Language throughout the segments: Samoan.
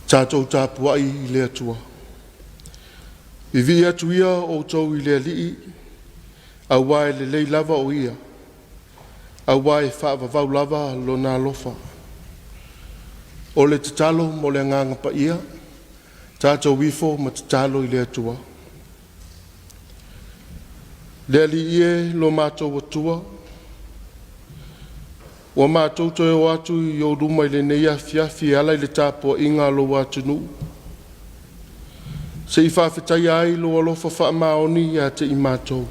Tatou tapuai i le Atua. Vivii atu ia outou i le Alii, aua e lelei lava o Ia, aua e faavavau lava Lona alofa. O le tatalo mo le Agaga Paia, tatou ifo ma tatalo i le Atua. Le Alii e lo matou Atua, ua matou toe o atu i ou luma i lenei afiafi e ala i le tapuaiga a lou atunuu, se i faafetaia ai lou alofa faamaoni ia te i matou.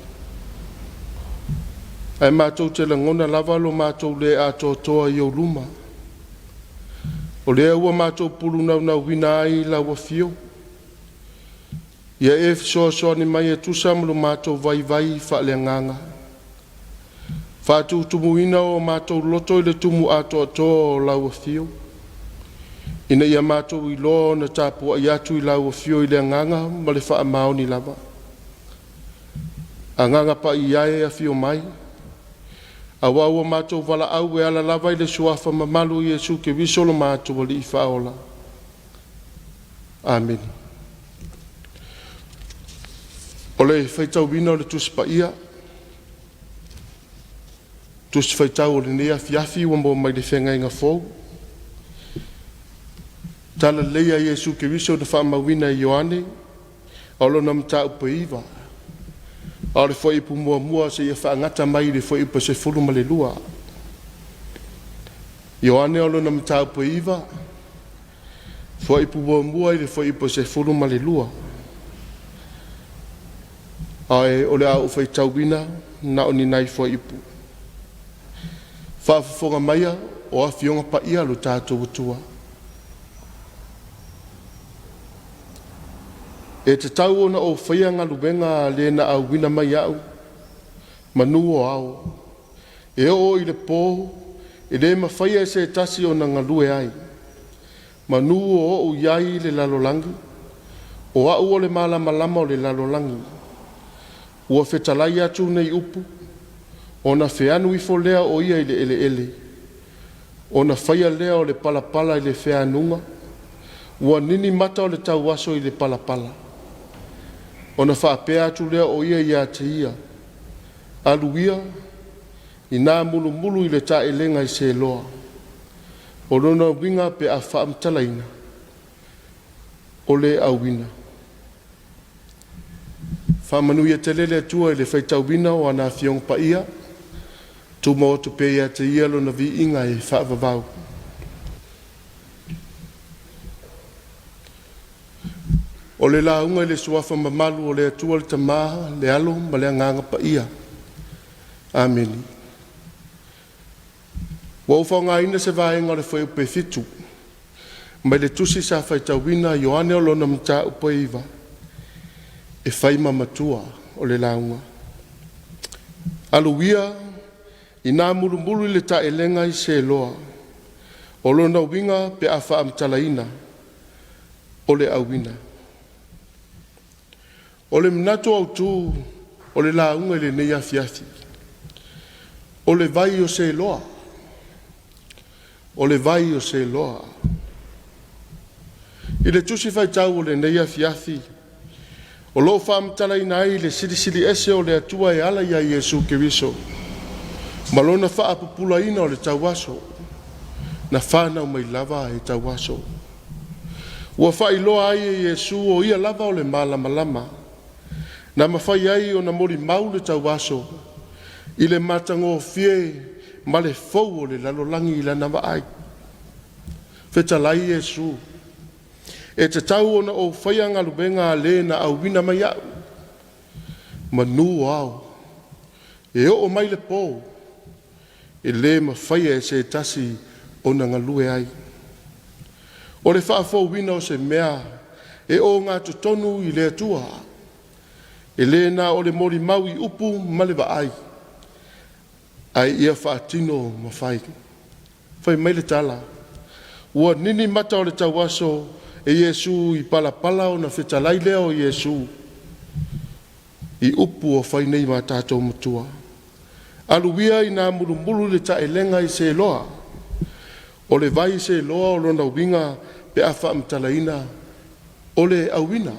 Ae matou te lagona lava lo matou le atoatoa i ou luma, o lea ua matou pulu naunauina ai lau afio. Ia e fesoasoani mai e tusa ma lo matou vaivai faaleagaga, faatutumuina o matou loto i le tumu atoatoa o lau Afio, ina ia matou iloa ona tapuai atu i lau Afio i le agaga ma le faamaoni lava. Agaga Paia e, afio mai, aua ua matou valaau e ala lava i le Suafa mamalu o Iesu Keriso lo matou Alii Faaola. Amene. O le faitauina o le Tusi Paia, Tusi Faitau o lenei afiafi ua maua mai le Feagaiga Fou, Talalelei a Iesu Keriso na faamauina e Ioane, o lona mataupu e 9, a o le fuaiupu 1 seia faagata mai i le fuaiupu e 12. Ioane o lona mataupu e 9, fuaiupu 1 i le fuaiupu e 12. Ae o le a ou faitauina na o ni nai fuaiupu. Faafofoga maia o Afioga Paia a lo tatou Atua. E tatau ona ou faia galuega a le na auina mai au, manu o ao. E oo i le po, e le mafaia e se tasi ona galue ai. Manu o oo i ai le lalolagi, o au o le malamalama o le lalolagi. Ua fetalai atu nei upu, ona feanu ifo lea o ia i le eleele, ona faia lea o le palapala i le feanuga, ua nini mata o le tauaso i le palapala. Ona faapea atu lea o ia ia te ia, “Alu ia, ina mulumulu i le taelega i Seloa.” O lona uiga pe a faamatalaina, o le auina. Faamanuia tele le Atua i le faitauina o ana Afioga Paia, tumau atu pea ia te Ia Lona viiga e faavavau. O le lauga i le Suafa mamalu o le Atua le Tama, le Alo ma le Agaga Paia. Amene. Ua ou faaaogaina se vaega o le fuaiupu e 7 mai le tusi sa faitauina Ioane o lona mataupu e 9 e fai ma matua o le lauga. Alu ia, ina mulumulu i le taelega i Seloa. O lona uiga pe a faamatalaina, o le auina. O le manatu autu o le lauga i lenei afiafi, o le vai o Seloa. O le vai o Seloa. I le tusi faitau o lenei afiafi, o lo o faamatalaina ai le Silisili Ese o le Atua e ala ia Iesu Keriso ma lona faapupulaina o le tauaso na fanau mai lava e tauaso. Ua faailoa ai e Iesu o Ia lava o le malamalama na mafai ai ona molimau le tauaso i le matagofie ma le fou o le lalolagi i lana vaai. Fetalai Iesu, “E tatau ona ou faia galuega a le na auina mai au, manu o ao. E oo mai le po, e le mafaia e se tasi ona galue ai.” O le faafouina o se mea e ogatotonu i le Atua, e le na o le molimau i upu ma le vaai, ae ia faatino ma fai. Fai mai le tala, ua nini mata o le tauaso e Iesu i palapala ona fetalai lea o Iesu i upu ua fai nei ma tatou Matua. Alu ia ina mulumulu i le taelega i Seloa. O le vai Seloa o lona uiga pe a faamatalaina o le auina.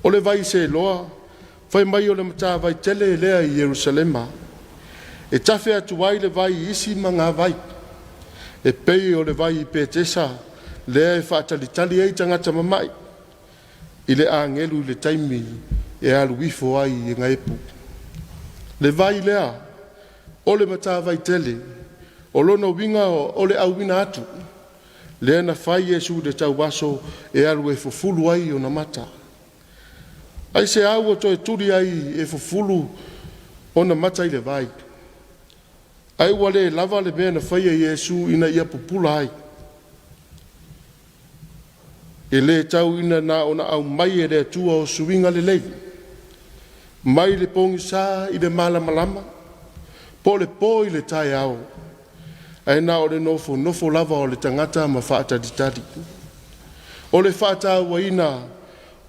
O le vai Seloa, fai mai o le matavai tele lea i Ierusalema, e tafe atu ai le vai i isi magavai, e pei o le vai i Petesa lea e faatalitali ai tagata mamai i le agelu i le taimi e alu ifo ai e gaepu. Le vai lea o le matavai tele, o lona uiga o le auina atu lea na fai e Iesu i le tauaso e alu e fufulu ai ona mata. Aisea ua toe tuli ai e fufulu ona mata i le vai? Ai ua le lava le mea na faia e Iesu ina ia pupula ai? E le tau ina na ona aumai e le Atua o suiga lelei mai le pogisa i le malamalama po o le po i le taeao, ae na o le nofonofo lava o le tagata ma faatalitali. O le faatauaina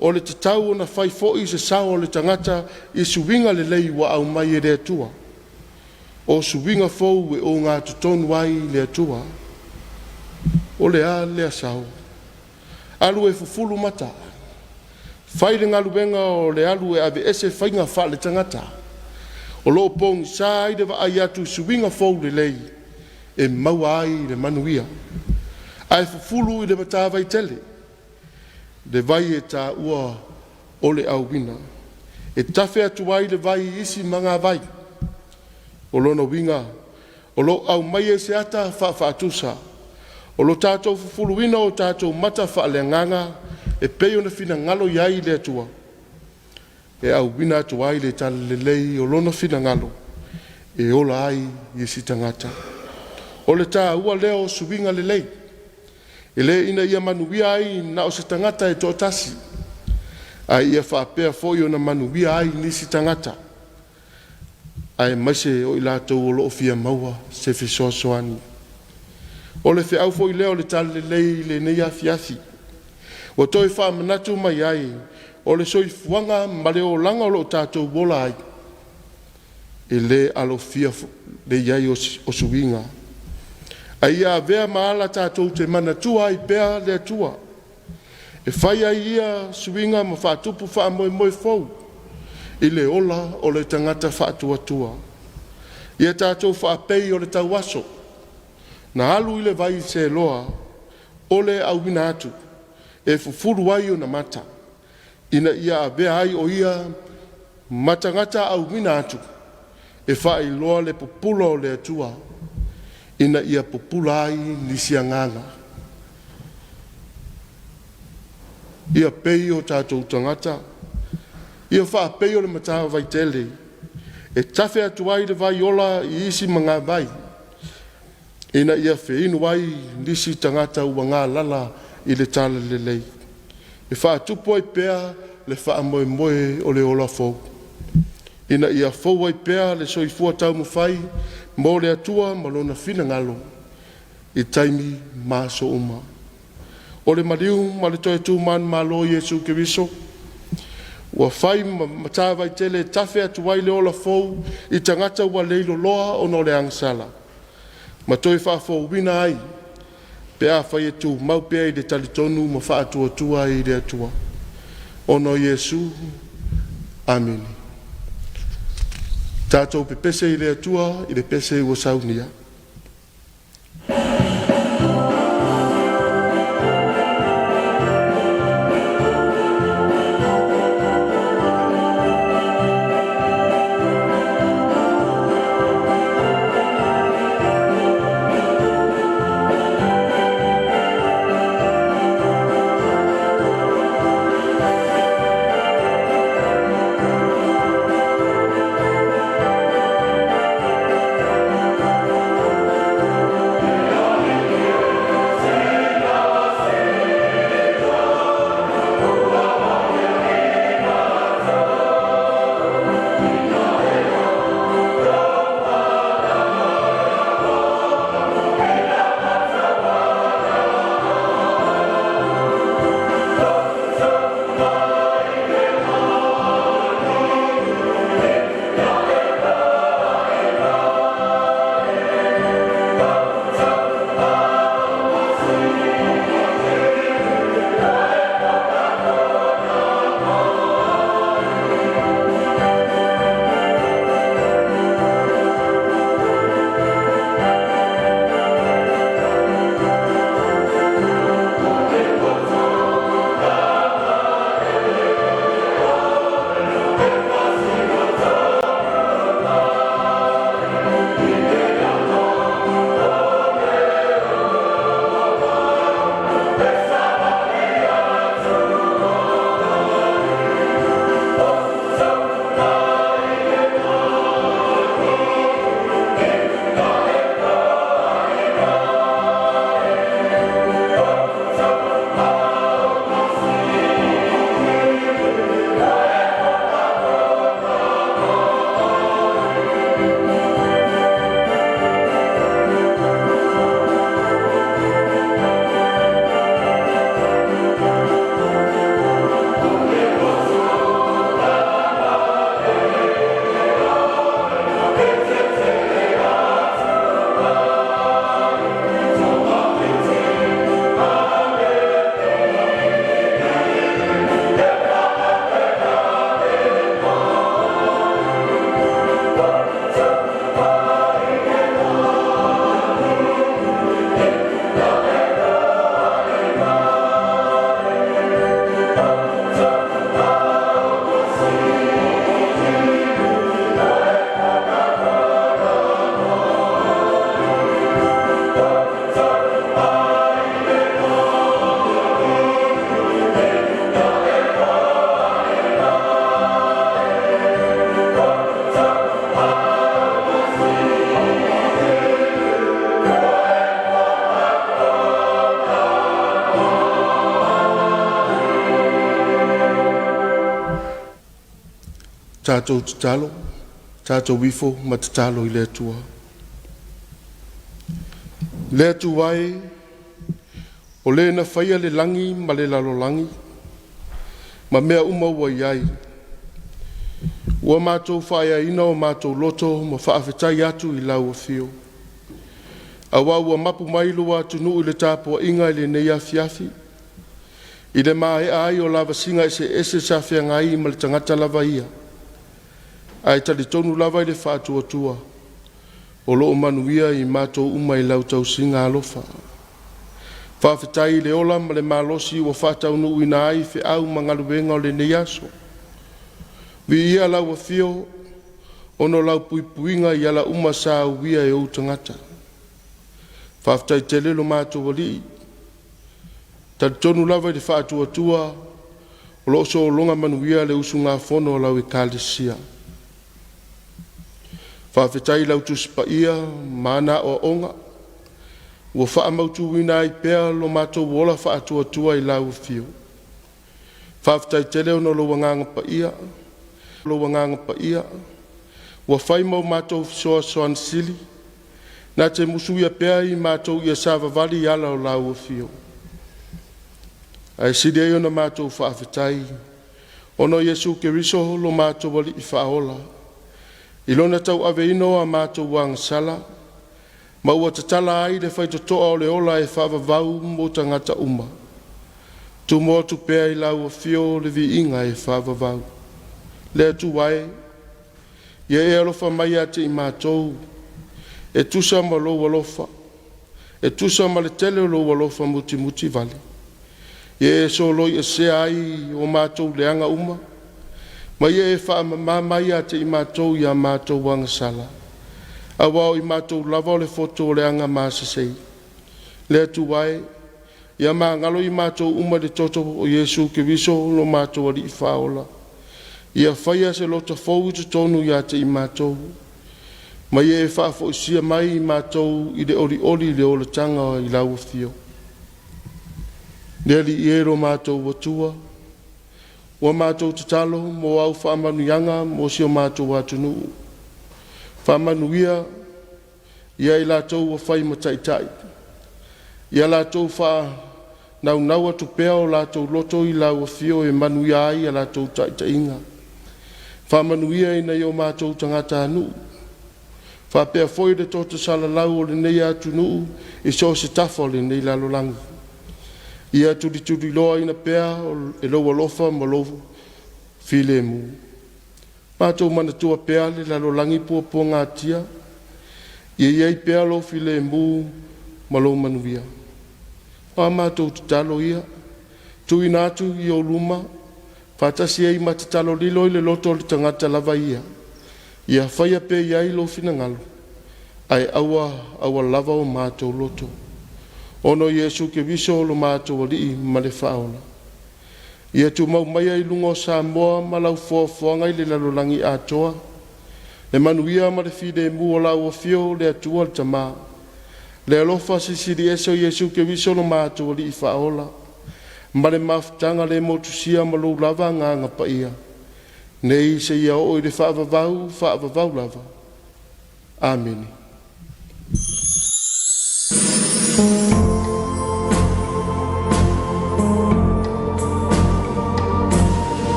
o le tatau ona fai foi se sao o le tagata i suiga lelei ua aumai e le Atua. O suiga fou e ogatotonu ai le Atua. O le a lea sao? Alu e fufulu mata, fai le galuega o le alu e aveese faiga faaletagata o lo o pogisa ai le vaai atu i suiga fou lelei e maua ai le manuia, ae fufulu i le matavai tele le vai e taua o le auina, e tafe atu ai le vai i isi magavai. O lona uiga o lo o aumaia i se ata faafaatusa o lo tatou fufuluina o tatou mata faaleagaga e pei ona finagalo i ai le Atua e auina atu ai le talalelei o Lona finagalo e ola ai isi tagata. O le taua lea o suiga lelei, e le ina ia manuia ai na o se tagata e toatasi, ae ia faapea foi ona manuia ai nisi tagata, aemaise o i latou o lo o fia maua se fesoasoani. O le feau foi lea o le Talalelei i lenei afiafi, ua toe faamanatu mai ai o le soifuaga ma le olaga o lo o tatou ola ai, e le alofia le i ai o suiga, ae ia avea ma ala tatou te manatua ai pea le Atua, e fai ai ia suiga ma faatupu faamoemoe fou i le ola o le tagata faatuatua. Ia tatou faapei o le tauaso na alu i le vai Seloa o le auina atu e fufulu ai ona mata, ina ia avea ai o ia ma tagata auina atu e faailoa le pupula o le Atua ina ia pupula ai nisi agaga. Ia pei o tatou tagata, ia faapei o le matavai tele e tafe atu ai le vai ola i isi magavai, ina ia feinu ai nisi tagata ua galala i le talalelei, e faatupu ai pea le faamoemoe o le ola fou, ina ia fou ai pea le soifua taumafai mo le Atua ma Lona finagalo i taimi ma aso uma. O le maliu ma le toe tu manumalo o Iesu Keriso ua fai ma matavai tele e tafe atu ai le ola fou i tagata ua leiloloa ona o le agasala, ma toe faafouina ai pe afai e tumau pea i le talitonu ma faatuatua i le Atua. Ona o Iesu. Amene. Tatou pepese i le Atua i le pese ua saunia. Tatou tatalo, tatou ifo ma tatalo i le Atua. Le Atua e, o Le na faia le lagi ma le lalolagi ma mea uma ua i ai, ua matou faaeaina o matou loto ma faafetai atu i lau Afio, auā ua mapu mai lua atunuu i le tapuaiga i lenei afiafi, i le maea ai o lavasiga eseese sa feagai ma le tagata lava ia, ae talitonu lava i le faatuatua o loo manuia i matou uma i lau tausiga alofa. Faafetai i le ola ma le malosi ua faataunuuina ai feau ma galuega o lenei aso. Viia lau Afio ona o lau puipuiga i ala uma sa uia e ou tagata. Faafetai tele lo matou Alii, talitonu lava i le faatuatua o loo sologa manuia le usugafono a lau Ekalesia. Faafetai i lau Tusi Paia ma ana aoaoga ua faamautuina ai pea lo matou ola faatuatua i lau Afio. Faafetai tele ona o lou Agaga Paia, lou Agaga Paia ua fai ma o matou fesoasoani sili na te musuia pea i matou ia savavali i ala o lau Afio. Ae sili ai ona matou faafetai ona o Iesu Keriso lo matou Alii Faaola, i Lona tauaveina o a matou agasala ma ua tatala ai le faitotoa o le ola e faavavau mo tagata uma. Tumo atu pea i lau Afio le viiga e faavavau. Le Atua e, ia e alofa mai ia te i matou e tusa ma lou alofa, e tusa ma le tele o lou alofa mutimutivale, ia e soloiesea ai o matou leaga uma, ma ia e faamama mai ia te i matou i a matou agasala, auā o i matou lava o le foto o le agasesei. Le Atua e, ia magalo i matou uma i le toto o Iesu Keriso lo matou Alii Faaola, ia faia se loto fou i totonu ia te i matou, ma ia e faafoisia mai i matou i le olioli i le olataga i lau Afio. Le Alii e lo matou Atua, ua matou tatalo mo au faamanuiaga mo si o matou atunuu, faamanuia ia i latou ua fai ma taitai, ia latou faanaunau atu pea o latou loto i lau Afio e manuia ai a latou taitaiga. Faamanuia i nai o matou tagatanuu, faapea foi le toto salalau o lenei atunuu i so o se tafa o lenei lalolagi. Ia tulituliloaina pea e lou alofa ma lou filemu. Matou manatua pea le lalolagi puapuagatia, ia i ai pea lou filemu ma lou manuia. O a matou tatalo ia, tuuina atu i ou luma faatasi ai ma tatalo lilo i le loto o le tagata lava ia, ia faia pea i ai lou finagalo, ae aua aua lava o matou loto. Ona o Iesu Keriso lo matou Alii ma le Faaola. Ia tumau maia i luga o Samoa ma lau foafoaga i le lalolagi atoa, le manuia ma le filemu o lau Afio le Atua le Tama, le alofa Silisili Ese o Iesu Keriso lo matou Alii Faaola, ma le mafutaga le motusia ma lou lava Agaga Paia, nei seia oo i le faavavau, faavavau lava. Amene.